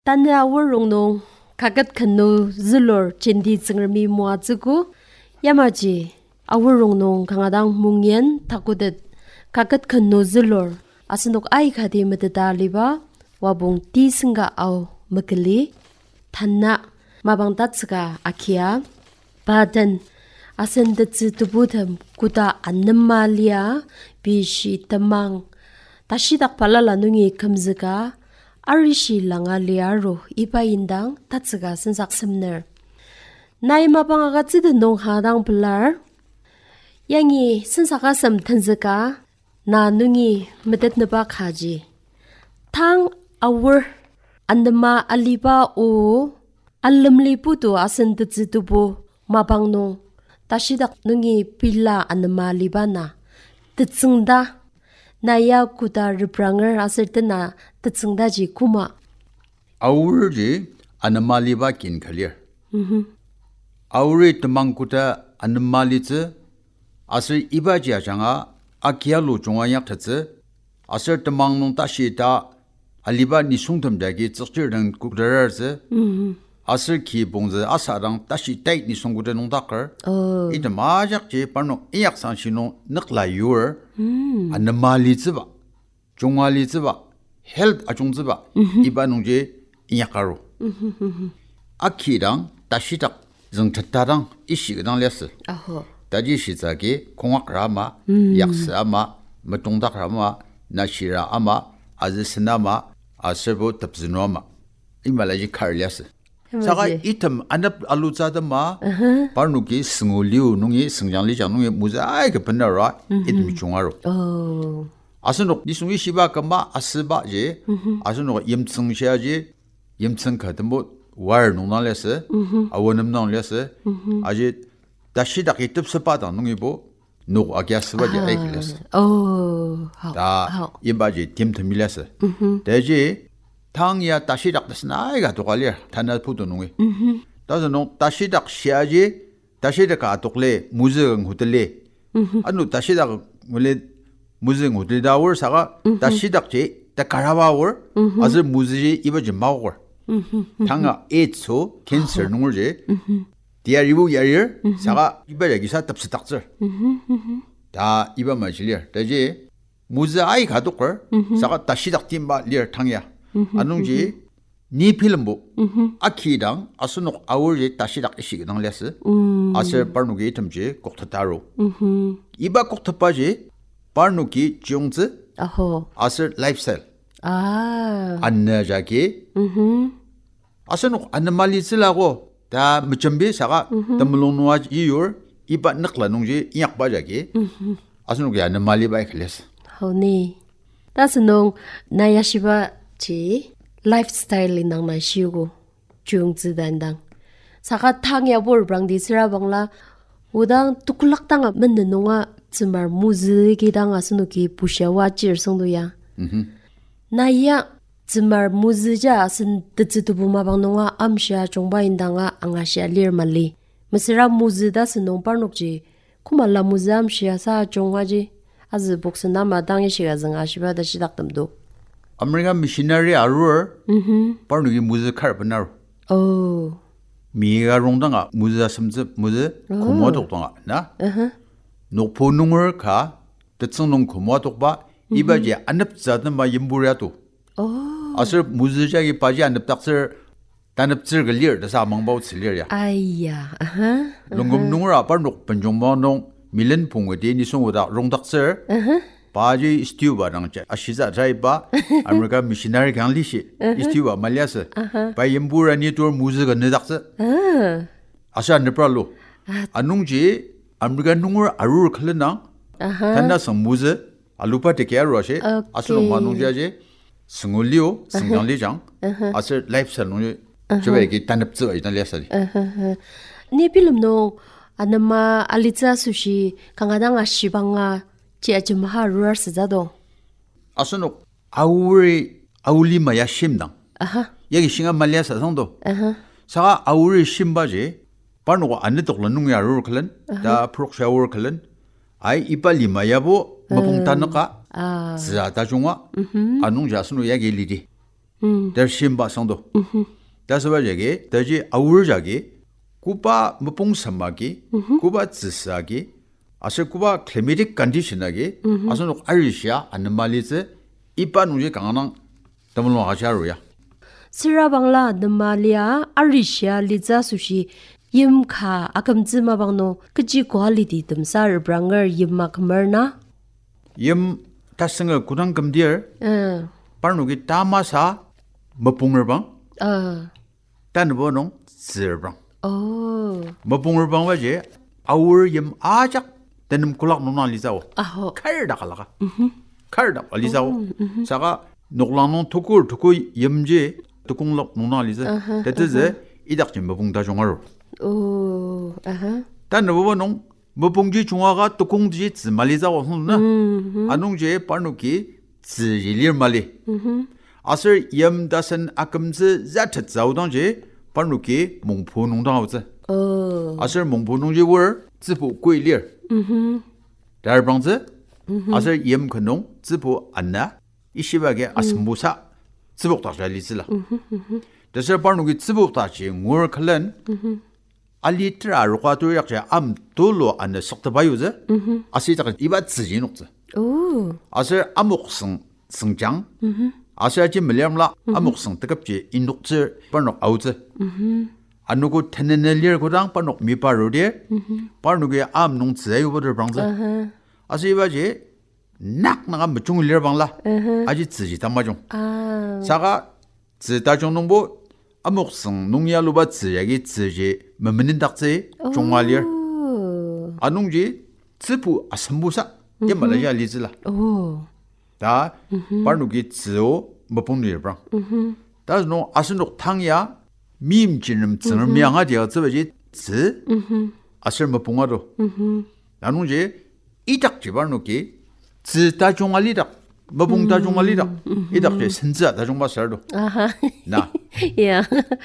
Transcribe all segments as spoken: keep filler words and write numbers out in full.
Tanü Aor rongnung kaket kenu zülur jenti Tsüngremi moatsüogo, yamaji Aor rongnung kanga dang mungyen takotet kaket kenu zülur asenok aikati meteta aliba Wapong T. Senka Ao mekeli, tanü mapang tatsüka akia, pa den asen tetsü tebutem koda anema lia, pei shi temang, tashidak balala nungi kümzüka, arishi langa lia aru iba indang tatsüka sensak semner. Nai mapang agütsütet nung kanga dang pelar. Yangi sensaka sem tenzüka, na nungi metetnüba kaji, tang Aor anema aliba o, alemli putu asen tetsü tebu mapang nung, tashidak nungi pela anema aliba na tetsüngda, na ya koda repranger aser tena tetsüngdaji koma? Aorji anema aliba kin ka lir. Aori temang koda anema alitsü, aser ibaji ajanga akialu junga inyaktettsü, aser temang nung tashi ta aliba nisungtem jagi tsükchir den kodarartsü, aser ki pongzü asadang tashi tai nisung koda nüngdaker. Item ajakji parnok inyaksangshi nung nükla yur, anema alitsüba, junga alitsüba, health ajungtsüba, iba nungji inyaka aru. Akidang tashidak züngteta dang ishika dang liasü. Taji shitsü agi kongakra ama, yaksü ama, metongdakra ama, nashira ama, azüsen ama, aserbo tepzünu ama, imalaji kar liasü. Saka item anep alutsü atema, parnoki süngu liu nungi, süngjang lijang nungi mozü aika benarua, item junga aru. Asenok nisung ishiba küma asübaji, asenok yimtsüng shiaji, yimtsüng ka tembo war nung dang liasü, aonem nung liasü, aji tashidak itepsüba dang nungibo, nok agia sübaji aika liasü. Ta ibaji timtem liasü. Taji tang ya tashidak tasen aika adoka lir, tanü putu nungi. Tasünung tashidak shiaji, tashidak ka adokli, mozü ngutili. Ano tashidak nguli, mozü ngutili ta aor saka, tashidakji takaraba aor, aser mozüji ibaji maoker. Tanga AIDS o cancer nungerji, teyaribo yarir, saka iba jagi sa tepsetdaktsür. Ta iba maji lir. Taji mozü aika adoker, saka tashidak timba lir tang ya. Anungji, ni bilembo, akidang asenok aorji tashidak ishika dang liasü. Aser parnoki itemji kokteta aru. Iba koktetbaji parnoki chiyungtsü, aser lifestyle, anü jagi. Asenok anema alitsüla ko ta mejembi saka temulung nunga yiyur, iba nükla nungji inyakba jagi, asenoki anema aliba aika liasü. Hau ni. Tasünung na yashibaji lifestyle indang na shiogo, chiyungtsü ta indang. Saka tang yabo reprangdi sürabangla, odang tekolak danga menden nunga tsümar mozü kidang asenoki bushia oa chir süngdo ya. Na ya tsümar mozü ja asen tetsü tebu mapang nunga amshia jungba indanga angashia lir mali. Mesüra mozü ta sünung parnokji, koma la mozü amshia sa jungaji, azü boksen ama dang ishika zünga shiba ta shidaktem do. America missionary arur, parnoki mozü kar benaru. Miga rongdanga mozü asemtsü, mozü kümoa tokdanga na. Nokpu nunger ka, tetsüng nung kümoa tokba, ibaji aneptsü atema yimbur ya to. Aser mozü jagi paji anepdaktsür, taneptsür ka lir ta sa amangba otsü lir ya. Longkum nunger aparnok benjong ma nung million pungeti nisung oda rongdaktsür, paji Steve-a dang ja ashitsü ta iba, America missionary kang lishi, Steve-a maliasü. Pa yimbur ani tur mozü ka nedaktsü. Aser anepralo. Anungji America nunger arur külenang, tanü asüng mozü, aluba teki aru ashi, asenok ma nungji aji, süngu liu, süngjang lijang, aser lifestyle nungji, chibai ki taneptsü aji dang liasü di. Ni bilem nung, anema alitsü asoshi, kanga dang ashibanga, ji ajemaha arurar sütsü do. Asenok aori, aolima ya shimdang. Yagi shinga maliasü asüngdo. Saka aori shimbaji, parnok anetokla nung ya arur külen, ta prok shia aor külen, ai iba lima yabo mapang tanüka, tzüa tajunga, anungji asenok yagi lidi. Mm. Ta shimba sangdo. Mhm. Ta süba jagi, taji aor jagi, koba mopung sema agi, mhm, koba tzüsa agi, aser koba climatic condition agi, mhm, asenok arishia anema litsü, iba nungji kanga dang temulung agüja aru ya. Süra bangla anema lia arishia litsü asoshi yim ka akümtsü mapang nung kechi quality temsa repranger yim akümer na? Yim tasenger kodang kümdir, eh, parnoki tamasa mopung reprang. Ah. Tanübo nung tzü reprang. Oh. Mopung reprang baji, aor yim ajak tenem kolak nung dang litsü o. Aho. Kar dak alaka. Mhm. Kar dak alitsü o. Oh, mhm. Saka noklang nung tukur tukur yimji tukong lak nung dang litsü. Aha, tetezü aha. Idakji mopung tajung aru. Oh, aha. Tanübo nung mopungji junga ka tukongji tzü malitsü o sung na. Mhm. Anungji parnoki tzüji lir mali. Mhm. Aser yim tasen akümtsü zatet zao dangji parnoki mongpu nung dang aotsü. Oh. Aser mongpu nungji wor tzübu koi lir. Mhm. Tar reprangtsü, mhm, aser yim ka nung tzübu ana, ishiba agi, mm, asembusa, tzübok dakji litsüla. Mhm, mhm. Taser parnoki tzübok dakji ngur külen, mhm, ali tera aroka turi dakji am tulu ana soktepa yutsü, mhm, aser idak iba tzüji noktsü. Oh. Aser amok süng, süngjang, mhm, aser aji meliamla, mhm, amok süng teküpji indoktsü parnok aotsü. Mhm. Anogo tenene lir kodang parnok mipa rudi, mhm, parnoki am nung tzü ayuba reprangtsü. Aha. Aser ibaji, nak naka mejung lir bangla, aha, aji tzüji tamajung. Ah. Saka tzü tajung nungbo, amok süng nung ya luba tzü yagi tzüji memenendaktsü junga lir. Oh. Anungji tzübu asembusa, mhm, yamala ya litsüla. Oh. Ta, mhm, parnoki tzü o mopung nung reprang. Mhm. Ta nung asenok tang ya, meimchir nem Tsüngremi, mhm, angaji atsübaji tzü, mhm, aser mopung ado. Mhm. Anungji, idakji parnoki, tzü tajung alidak, mopung tajung alidak, mhm, idakji sentsü tajungba sür do. Aha. Na. Yeah.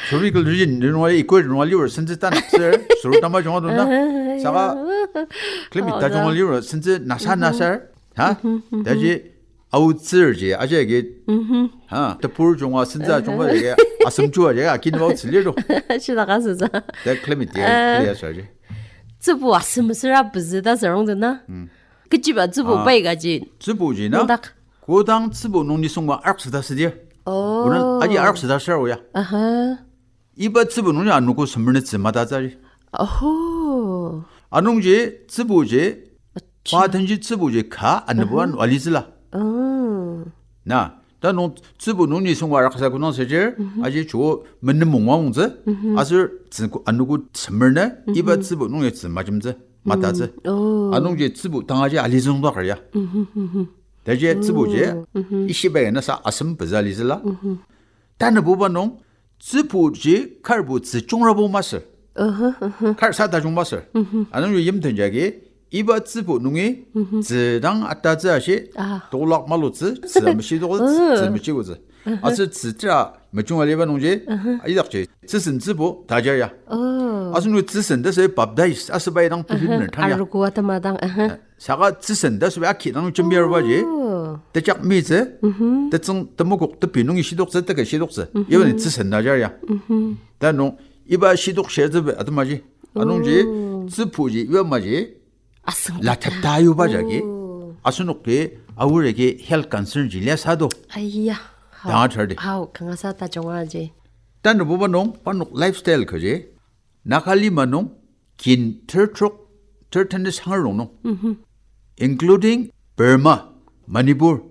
Spherical region nung ali, equator nung ali or sentsü tanak sür, sür tamajung ado na. Aha, saka, yeah. Climate, oh, tajung ali or sentsü nasa, mhm, nasar. Ha? Mhm, mhm. Taji aotsürji, aji agi, mhm, ha, tebur junga sentsü junga agi, asemjua agi, akin aotsü lir do. Shidaka sütsü. Ta climate ya, eh, clear sürji. Tzübu asem süra pezü ta sürong dena. Hmm. Kechiba tzübu, ah, pai kaji. Tzübuji na. Nungdak. Kodang tzübu nung nisungba arak süta südir. Oh. Kodang aji arak süta sür oya. Aha. Iba tzübu nungji anogo semer ne tzü matatsüji. Oho. Anungji tzübuji, acha, pa tenji tzübuji ka anübo, aha, an alitsüla. Oh. Na, ta nung tzübu nung nisung arak sa kunang sejir, mhm, aji chuo menemong wangtsü, mhm, aser tzü ku-, anogo semer ne, mhm, iba tzübu nungji tzü majemtsü, matatsü. Mm. Oh. Anungji tzübu tangaji alitsü nungdakar ya. Mhm, mhm. Taji tzübuji, oh, mhm, ishiba ya nasa asem pezü alitsüla. Mhm. Tanübuba nung, tzübuji karbo tzü chungrabo masü. Aha, aha. Kar sa tajung masü. Mhm. Anungji yimten jagi, iba tzübu nungi, mhm, tzü dang atatsü ashi, ah, tokolak malutsü, tzü ameshidoktsü, oh, tzü mechikotsü. Aha. Aser tzü tera mechung aliba nungji, aha, idakji, tzüsen tzübu tajar ya. Oh. Asenok tzüsen ta sü baptize, asüba idang, aha, tebim ner tanya. Arogo atema dang, aha. Eh, saka tzüsen ta süba aki nung jembiar baji. Oh. Tejak mitsü, mhm, tetsüng temokok tepi nungi shidoktsü, teke shidoktsü. Mhm. Iba ni tzüsen ta jar ya. Mhm. Ta nung, iba shidok shitsü atemaji. Anungji, oh, tzübuji, iba maji. Asüng la teta yuba jagi. Oh. Asenoki, aor agi health concern ji lia sado. Aiya. Hao. Dang ajar di. Hao, kangasa tajung aji. Tanübuba nung, parnok lifestyle kaji. Naga lima nung, kin ter trok, ter tenet sangar rongnung. Mhm. Including Burma, Manipur,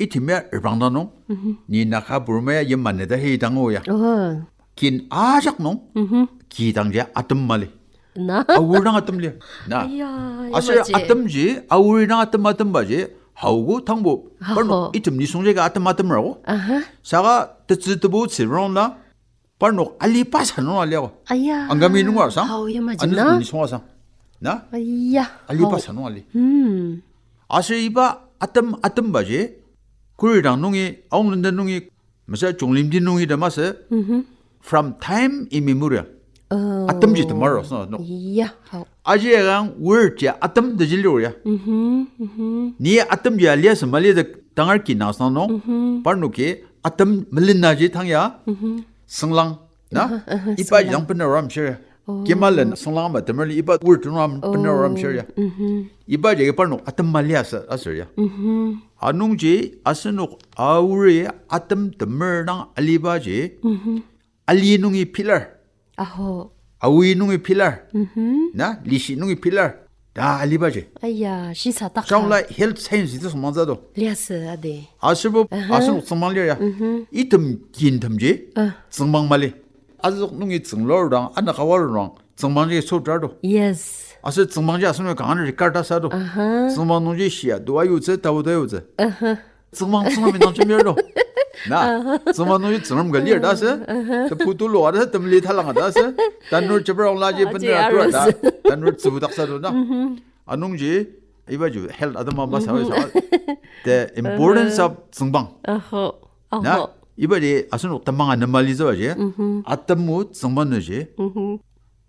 item ya reprangdang nung, mhm, ni Naga Burma ya yimane ta hidang o ya. Oh. Kin ajak nung, mhm, kidangji atem mali. Na? Aor dang atem lir. Na. Aya, aser yamaji. Atemji, aor dang atem atembaji, haogo tangbo, hao, parnok item nisungji ka atem atem rao. Aha. Saka tetsü tebu tsü rong na, parnok aliba sa nung aliako. Aya. Angami nung asang. Hao, yamaji anu na? Nisung asang. Na? Aya. Aliba, hao, sa nung ali. Hmm. Aser iba atem, atembaji, kuri dang nungi, aung lenden nungi, masa chunglimdi nungi da masü. Mhm. From time immemorial. Oh. Atemji temar asang no. Iya, hao. Aji agang word ya atem teji lir ya. Mhm, mhm. Ni atemji alia sema lia de tangar ki nang asang no. Mhm. Parnoki atem melena ji tang ya, sünglang, na? Iba ji dang bener amshir ya. Kimalen sünglang ama temerli iba word nung bener amshir ya. Iba jagi parnok atem mali asa aser ya. Anungji asenok aori atem temer dang aliba ji, ali nungi pillar. Aho. Awi nungi pillar. Na, lishi nungi pillar. Ta aliba ji. Aya, shisadaka. Shangla health science ita süngmangtsü do. Liasü ade. Aserbo, asenok tsüngmang lir ya. Item kintemji, tsüngmang mali. Azok nungi tsünglur dang, ana kawalur dang, tsüngmangji sotar do. Yes. Aser tsüngmangji asenok kanga record asa do. Tsüngmang nungji shia, do ayutsü, tao do ayutsü. Tsüngmang tsüngmang minang jemir do. Na, tsüngmang nungji tsüngrem ka lir ta sü. Tepu tulu ada sü, temeli talang ada sü. Tanur jebrong laji bener atur da. Tanur tsübudaksa do na. Anungji, iba ji health atema masa sa. The importance of tsüngbang. Na, iba ji asenok temang anema litsüba ji. Atemu tsüngbang nungji.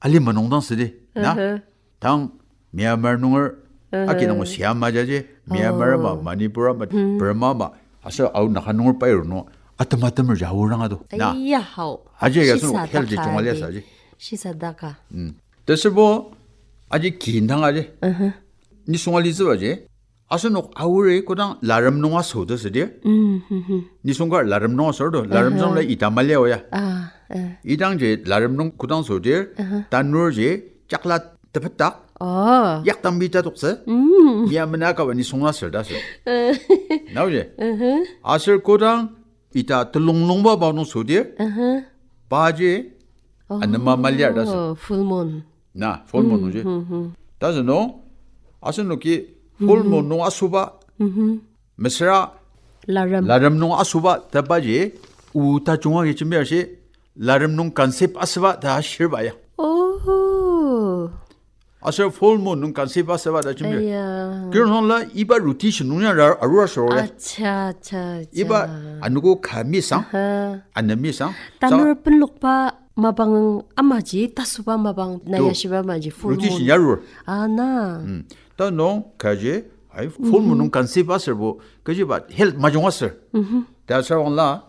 Alima nung dang südi. Na, tang Myanmar nunger, aki nung Siam ajaji, Myanmar ama, Manipur ama, Burma ama, aser ao Naga nunger pairo nung, atem atemer ja aorang ado. Na, aji ya sung health ji chunga liasa ji. Shisadaka. Tesürbo, aji kindang aji. Nisunga litsüba ji. Asenok aori kodang larem nung aso ta südir. Nisung kar larem nung asor do. Larem züngla ita mali aoa. Idangji larem nung kodang sodir. Tanur ji chakla tepetak. Yaktang mi tatoktsü. Mia mena kaba nisung aser ta sü. Naoji. Aser kodang ita telunglungba ba nung sodir. Paji anema maliar ta sü. Full moon. Na, full moon nungji. Ta sü nung, asenoki full moon nung asoba, mesüra larem nung asoba ta paji, o tajung agi jembiar shi, larem nung conceive asüba ta shirba ya. Aser full moon nung conceive asüba ta jembiar. Kirong la iba rotation nung ya arur asür ya. Iba anogo ka misang, ana misang. Tanur penlokba mapang amaji, tasüba mapang nayashiba amaji full moon. Rotation yarur. Ana. Ta nung kaji, ai, full moon nung conceive asürbo, kajiba health majung asür. Ta asürwangla,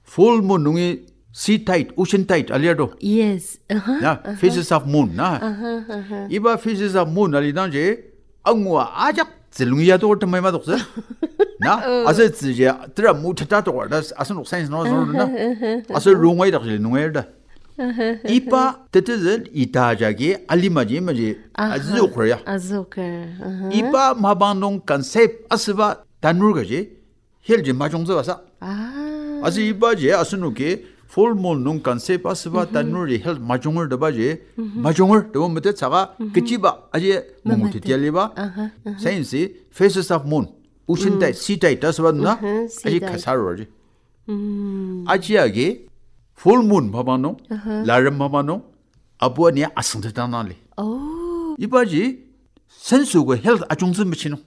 full moon nungi sea tide, ocean tide alir do. Yes. Na, phases of moon na. Iba phases of moon alidangji, angua ajak zülungi ya tokor temai ma tokse. Na, aser züji tera mu teta tokor ta asenok science nung asür na. Aser rungai dakji nungai ta. Iba tetezü ita jagi alimaji imaji azüoker ya. Iba mapang nung conceive asüba tanur kaji health ji majungtsüba sa. Aser ibaji asenoki full moon nung conceive asüba tanur ji health majunger ta baji, majunger ta metet saka kechiba aji munguteti aliba. Science phases of moon, ocean tide, sea tide ta asüba na, aji kasarur ji. Aji agi full moon mapang nung, larem mapang nung, apu ani asüngtetang nang li. Ibaji senso ka health ajungtsü mechi nung.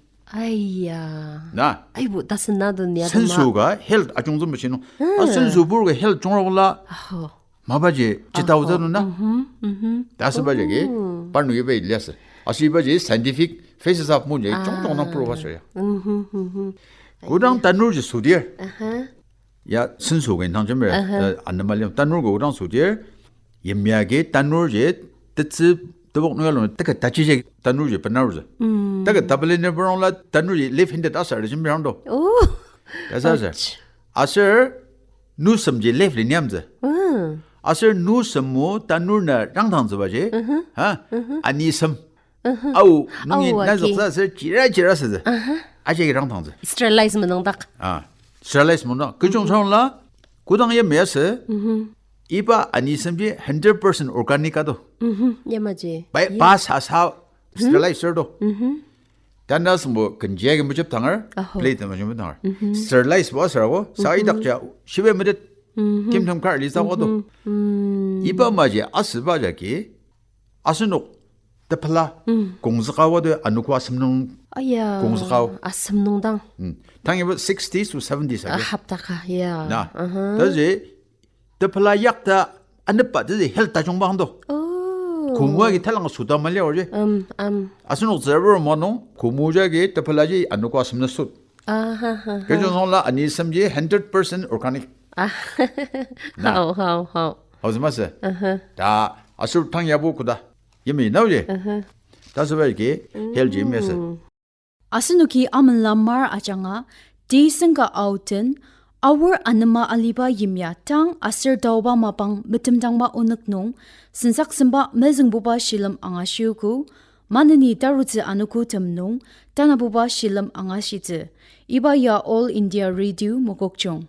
Na, aibo tasen na do ni atema. Senso ka health ajungtsü mechi nung. A senso bur ka health jungra ola. Mapaji chitao ta nung na. Ta asüba jagi parnoki iba iliasü. Aser ibaji scientific phases of moon ji jungtong nang prove asür ya. Kodang tanur ji sodir. Ya senso ka indang jemir, anema liang tanur ka kodang sodir, yimya agi tanur ji tetsü tebok nung yalung teka tachi ji tanur ji benarutsü. Teka tabelene parongla tanur ji left handed asür ta jembirang do. Ta sa sür. Aser nusem ji left li niamtsü. Aser nusem o tanur na rangtangtsüba ji, ha, anisem. Ao nungi nazüktsü aser jira jira sütsü. Aji agi rangtangtsü. Sterilize menungdak. Sterilize menungdak. Kechung sangla kodang yamai asü, iba anisemji hundred percent organic ado. Yamaji. Pai pa sasa sterilizer do. Tanda sümbo kenji agi mejep tangar, plate mejep tangar. Sterilize bo asür ako, sa idakji shibai metet kimtem kar lisa ako do. Iba maji asüba jagi, asenok tepela kongzüka wado anogo asem nung, kongzüka asem nung dang. Tangibo sixties to seventies agi haptaka ya na. Taji tepela yakta anepa taji health tajungba hangdo. Komo agi talang suta mali aji. Asenok zerber manung komo jagi tepela ji anogo asem nung sut. Aha, aha. Kechiyong nungla ani semji hundred percent organic. Ah. Na. Hao, hao, hao. Hao züma sü. Aha. Ta asür tang yabo koda. Yimi nao ye. Aha. Ta süba agi, mm, health ji yimya sü. Asenoki amenla mar ajanga, ti sengka aoten, aor anema aliba yimya tang aser taoba mapang metemdangba onük nung, sensaksemba mezüngbuba shilem angashiogo, maneni tarutsü anogotem nung, tanabuba shilem angashitsü. Iba ya All India Radio Mokokchung.